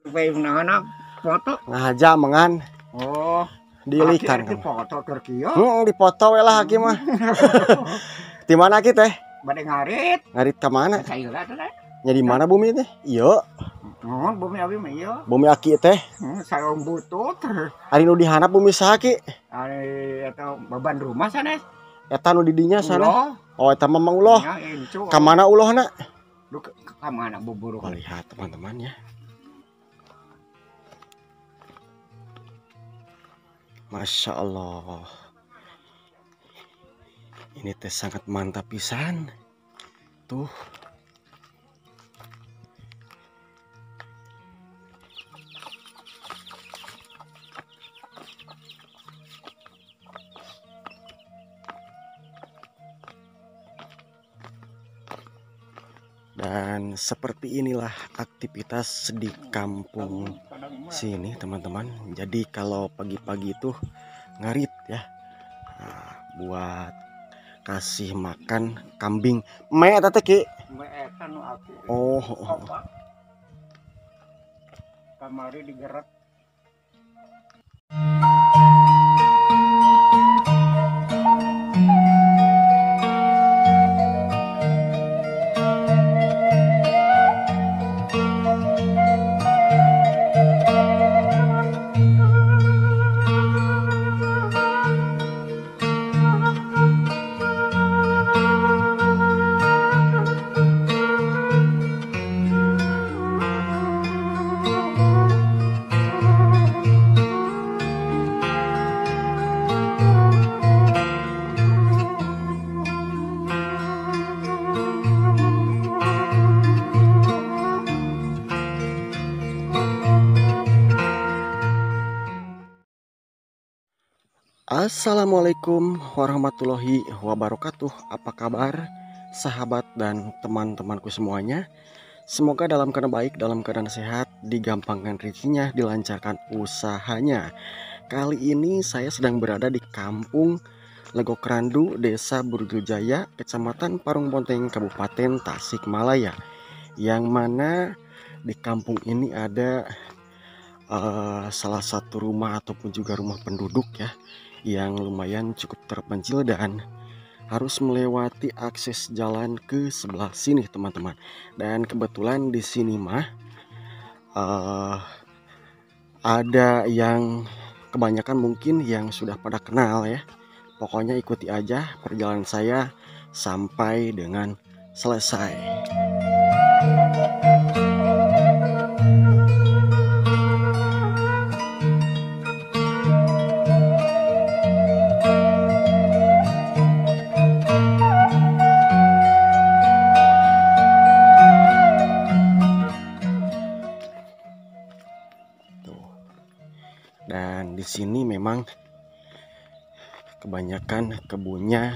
Naon foto? Ngahaja mengan. Oh, dilikan kamu. Dipoto keur kieu. Heeh, dipoto we lah aki mah. Di mana aki teh? Bade ngarit. Ngarit ka mana? Saila teh. Nya di mana bumi teh? Ieu. Nuhun bumi abi mah ieu. Bumi aki teh. Sarong butut. Ari nu dihanap bumi saha ki? Ari eta beban rumah sanes. Eta nu di dinya sana. Oh, eta mah uloh. Ka mana ulohna? Duh, ka mana buburu? Oh, lihat teman-teman ya. Masya Allah, ini teh sangat mantap pisan. Tuh. Dan seperti inilah aktivitas di kampung sini teman-teman. Jadi kalau pagi-pagi itu ngarit ya, nah, buat kasih makan kambing. Me eta teh ki? Me eta nu aki. Oh, oh. Kamari digerak. Assalamualaikum warahmatullahi wabarakatuh. Apa kabar sahabat dan teman-temanku semuanya? Semoga dalam keadaan baik, dalam keadaan sehat, digampangkan rezekinya, dilancarkan usahanya. Kali ini saya sedang berada di Kampung Legok Randu, Desa Burgil Jaya, Kecamatan Parung Ponteng, Kabupaten Tasikmalaya. Yang mana di kampung ini ada salah satu rumah ataupun juga rumah penduduk ya, yang lumayan cukup terpencil dan harus melewati akses jalan ke sebelah sini teman-teman. Dan kebetulan di sini mah ada yang kebanyakan mungkin yang sudah pada kenal ya. Pokoknya ikuti aja perjalanan saya sampai dengan selesai. Dan di sini memang kebanyakan kebunnya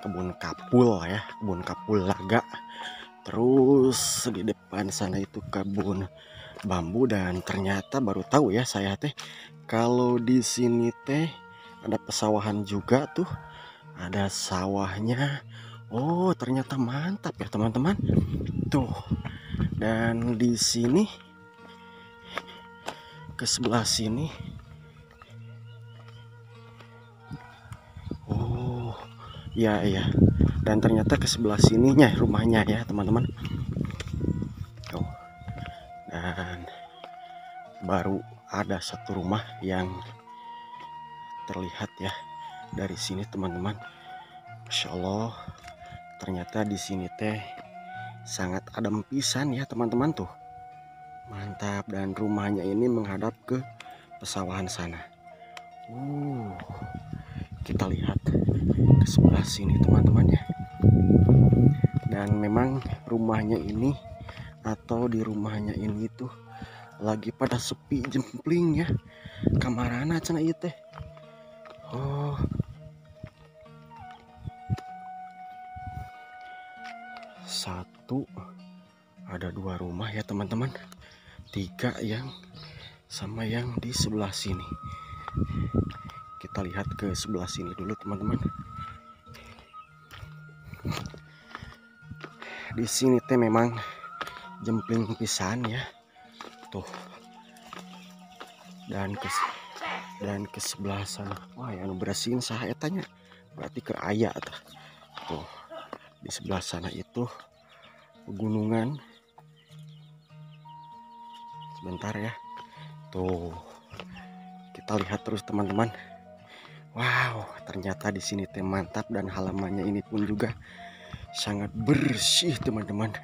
kebun kapul ya, kebun kapul laga. Terus di depan sana itu kebun bambu, dan ternyata baru tahu ya saya teh kalau di sini teh ada pesawahan juga tuh, ada sawahnya. Oh, ternyata mantap ya teman-teman. Tuh. Dan di sini ke sebelah sini, oh ya ya, dan ternyata ke sebelah sininya rumahnya ya teman-teman. Oh, dan baru ada satu rumah yang terlihat ya dari sini teman-teman. Masya Allah, ternyata di sini teh sangat adem pisan ya teman-teman tuh. Mantap, dan rumahnya ini menghadap ke pesawahan sana. Kita lihat ke sebelah sini teman-teman ya. Dan memang rumahnya ini atau di rumahnya ini tuh lagi pada sepi jempling ya. Kamarana cenah ieu teh. Oh. Satu, ada dua rumah ya teman-teman. Tiga yang sama yang di sebelah sini. Kita lihat ke sebelah sini dulu teman-teman. Di sini teh memang jempling pisan ya. Tuh. Dan ke sebelah sana. Wah, yang bersihin saha eta nya. Berarti ke aya tah. Tuh. Di sebelah sana itu pegunungan. Sebentar ya. Tuh. Kita lihat terus teman-teman. Wow, ternyata di sini teh mantap dan halamannya ini pun juga sangat bersih teman-teman.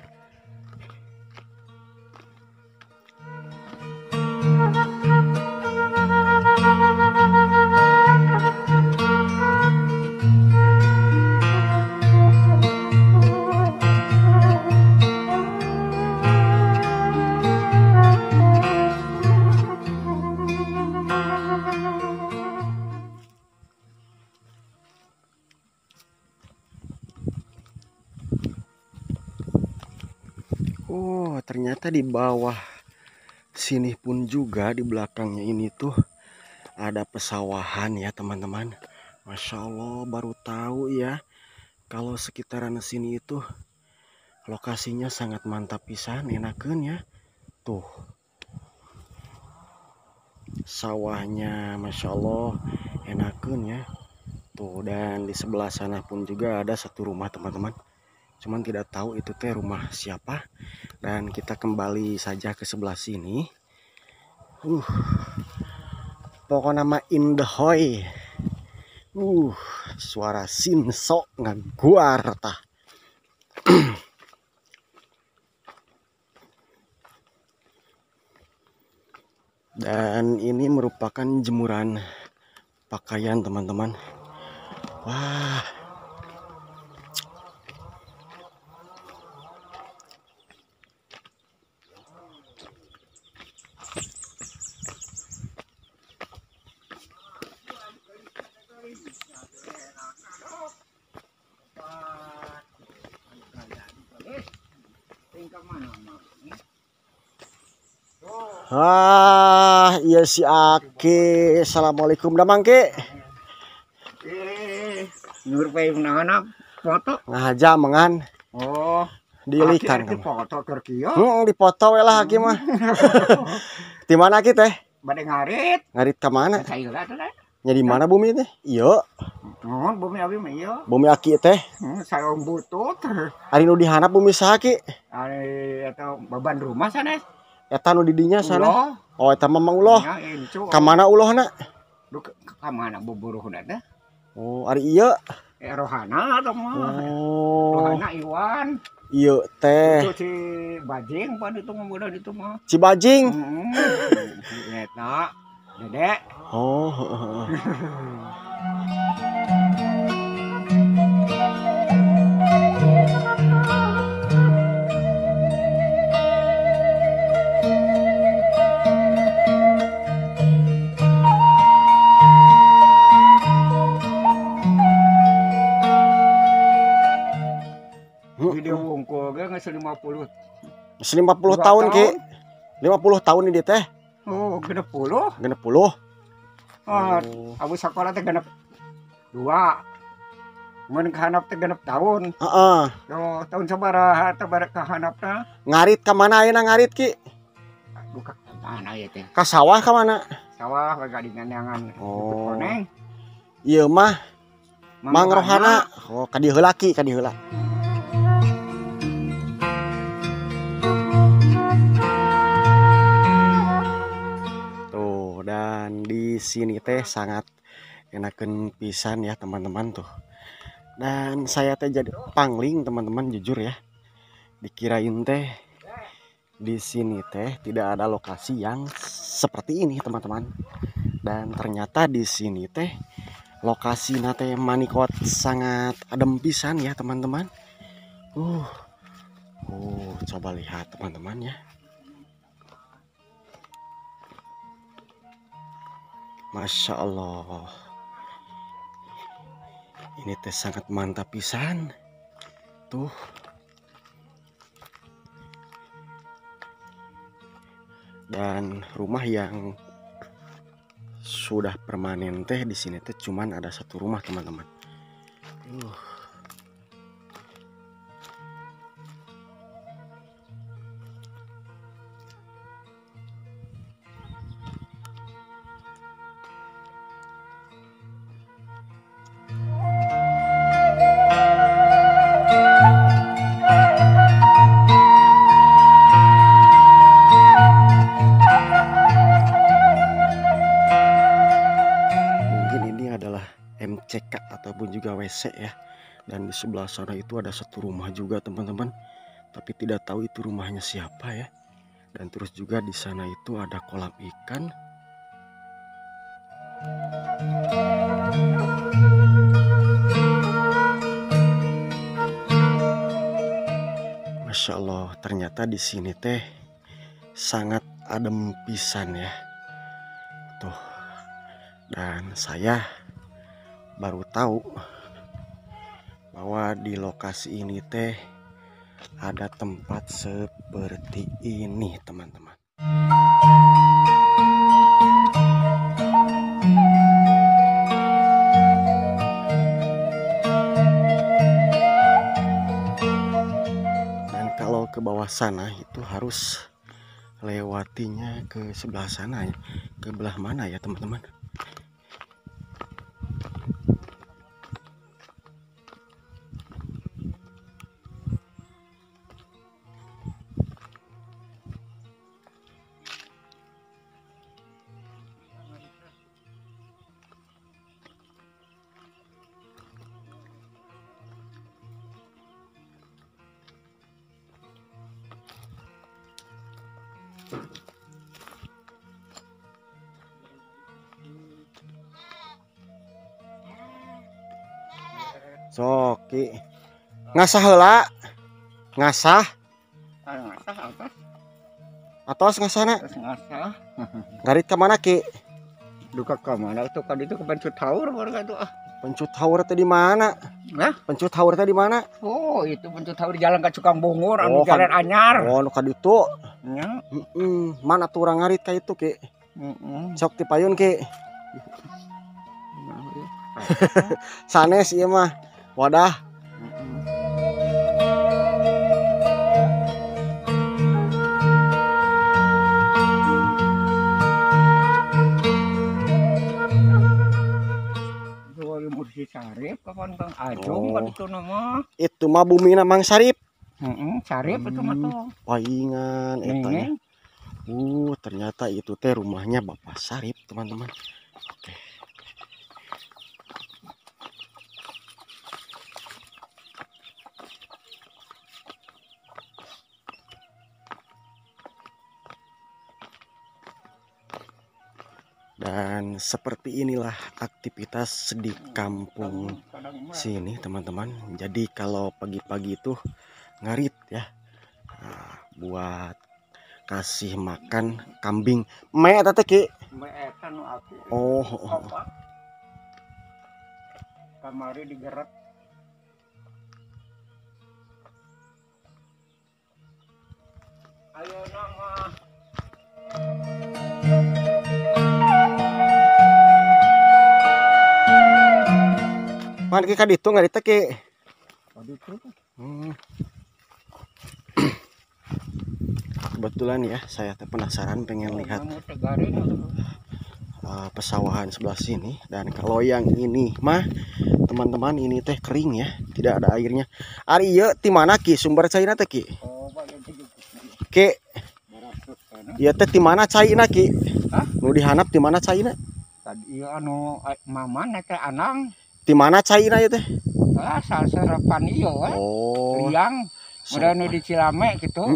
Oh, ternyata di bawah sini pun juga di belakangnya ini tuh ada pesawahan ya teman-teman. Masya Allah, baru tahu ya kalau sekitaran sini itu lokasinya sangat mantap pisan, enakeun ya. Tuh sawahnya Masya Allah enakeun ya. Tuh, dan di sebelah sana pun juga ada satu rumah teman-teman. Cuman tidak tahu itu teh rumah siapa. Dan kita kembali saja ke sebelah sini. Pokoknya mah indah. Suara sinso ngaguar tah. Dan ini merupakan jemuran pakaian teman-teman. Wah. Ah, iya si Aki. Assalamualaikum damang Ki. Nur pe naon foto? Ngahaja mengan. Oh, dilikan kan. Foto keur kieu. Heeh, dipoto we lah Aki mah. Di mana Aki teh? Bade ngarit. Ngarit ka mana? Saeula teh. Nya di mana bumi teh? Ieu. Nuhun bumi abi mah ieu. Bumi Aki teh? Heeh, saung butut. Ari nu dihanap bumi saha Ki? Ari eta beban rumah sanes. Eta nu di dinya sana. Oh, eta mah Mang Uloh. Ka mana ulohna? Duh, ka mana buburuhna teh? Oh, ari ieu. Rohana atau mah. Oh. Rohana Iwan. Ieu teh. Itu si Bajing pan itu mah budak itu mah. Si Bajing. Heeh. Eta Dede. Oh, heeh. Video wungkul ge geus 50. 50 tahun Ki. 50 tahun ini teh. Oh, 60. 60. Oh, abu sekolah teh 62. Mun kahanap teh 6 tahun. Heeh. Oh, tahun sabaraha teh barek kahanapna? Ngarit ka mana ayeuna ngarit Ki? Aduh, ka mana ieu teh? Ka sawah ka mana? Sawah we gadingan. Oh. Ieu mah Mang Rohana. Oh, ka dieu heula Ki, ka dieu heula. Tuh, dan di sini teh sangat enakeun pisan ya teman-teman tuh. Dan saya teh jadi pangling teman-teman, jujur ya. Dikirain teh di sini teh tidak ada lokasi yang seperti ini teman-teman. Dan ternyata di sini teh lokasi nate manikot sangat adem pisan ya teman-teman. Coba lihat teman-teman ya. Masya Allah. Ini teh sangat mantap pisan. Tuh. Dan rumah yang sudah permanen teh di sini teh cuman ada satu rumah teman-teman. ataupun juga WC ya. Dan di sebelah sana itu ada satu rumah juga teman-teman, tapi tidak tahu itu rumahnya siapa ya. Dan terus juga di sana itu ada kolam ikan. Masya Allah, ternyata di sini teh sangat adem pisan ya. Tuh. Dan saya baru tahu bahwa di lokasi ini teh ada tempat seperti ini teman-teman. Dan kalau ke bawah sana itu harus lewatinya ke sebelah sana ya. Ke belah mana ya teman-teman? Sok Ki. Ngasah heula. Ngasah. Ngasah atos. Atos ngasahna? Atos ngasah. Ngarit ka mana Ki? Duka ka mana tuh kan itu ke Pencut Haur warga itu ah. Pencut Haur teh di mana? Hah? Pencut Haur teh di mana? Oh, itu Pencut Haur jalan ka Cukang Bungur anu jalan anyar. Oh, nu ka ditu. Nya. Heeh, mana tuh urang ngarit ka itu Ki? Heeh. Sok tipayun Ki. Sanes ieu mah. Wadah. Sarip kapan Kang Ajung kan itu nama. Itu mah bumina Mang Sarip. Heeh, Sarip itu mah tuh. Paingan eta ya. Ternyata itu teh rumahnya Bapak Sarip, teman-teman. Oke. Dan seperti inilah aktivitas di kampung sini teman-teman. Jadi kalau pagi-pagi itu ngarit ya, nah, buat kasih makan kambing. Me eta teh Ki? Oh, oh. Kamari digerak. Ayo nama. Man ki ka ditu ngarit teh Ki? Kaditu. Kebetulan ya, saya penasaran pengen lihat pesawahan sebelah sini. Dan kalau yang ini mah teman-teman, ini teh kering ya, tidak ada airnya. Ari ieu ti mana Ki sumber caina teh Ki? Ki. Ieu teh ti mana caina Ki? Nu dihanap ti mana caina? Tadi ieu anu maman teh anang. Di mana caina ieu teh? Ah, sarapan ieu we. Oh. Liang. Mudah nu di Cilame gitu.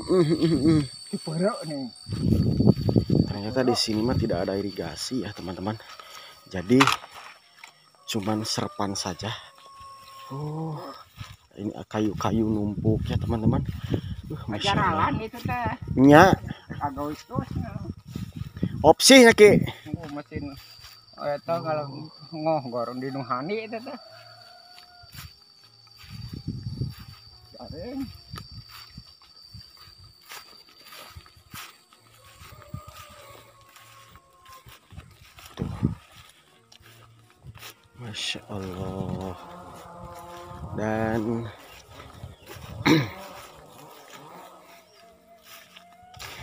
Diperek nih. Ternyata di sini mah tidak ada irigasi ya, teman-teman. Jadi cuman serpan saja. Oh, ini kayu-kayu numpuk ya, teman-teman. Masya Allah. Itu teh. Nya. Agustus. Opsi nya Ki. Mesin eta kalau ngoh gorong di nuhani itu teh. Garing. Tuh. Masya Allah. Dan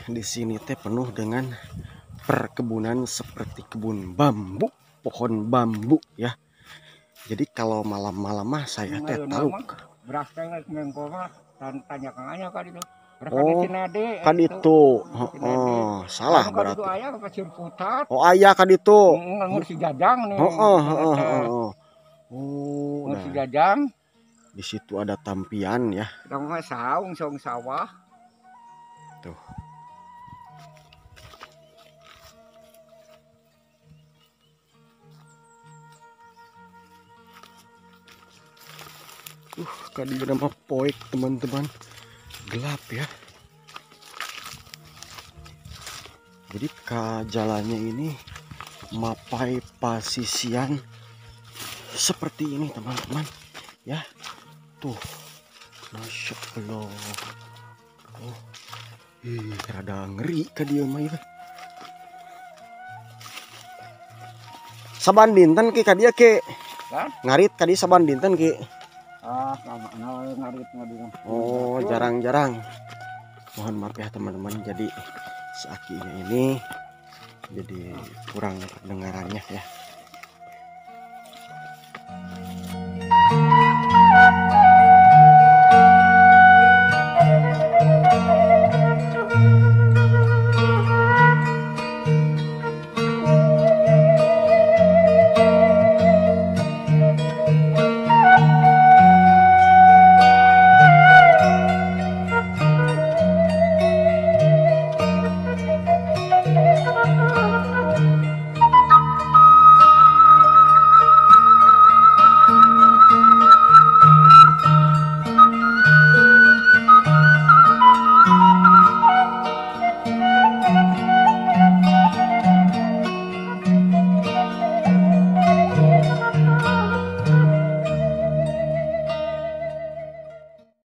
di sini teh penuh dengan perkebunan seperti kebun bambu, pohon bambu ya. Jadi kalau malam-malam mah saya teh tahu. Oh, kan itu. Oh, salah berarti. Oh, ayah kan itu. Oh. Oh, Mun si Jajang. Di situ ada tampian ya. Kita saung saung sawah. Tuh. Kali nama poek teman-teman, gelap ya. Jadi ke jalannya ini mapai pasisian seperti ini teman-teman ya. Tuh, masya Allah. Oh, ih, rada ngeri ke dia mah ya. Saban dinten ki ka dia ki. Hah? Ngarit ka dia saban dinten ki. Ah, sama ngarit mah. Oh, jarang-jarang. Mohon maaf ya teman-teman, jadi si akinya ini jadi kurang kedengarannya ya.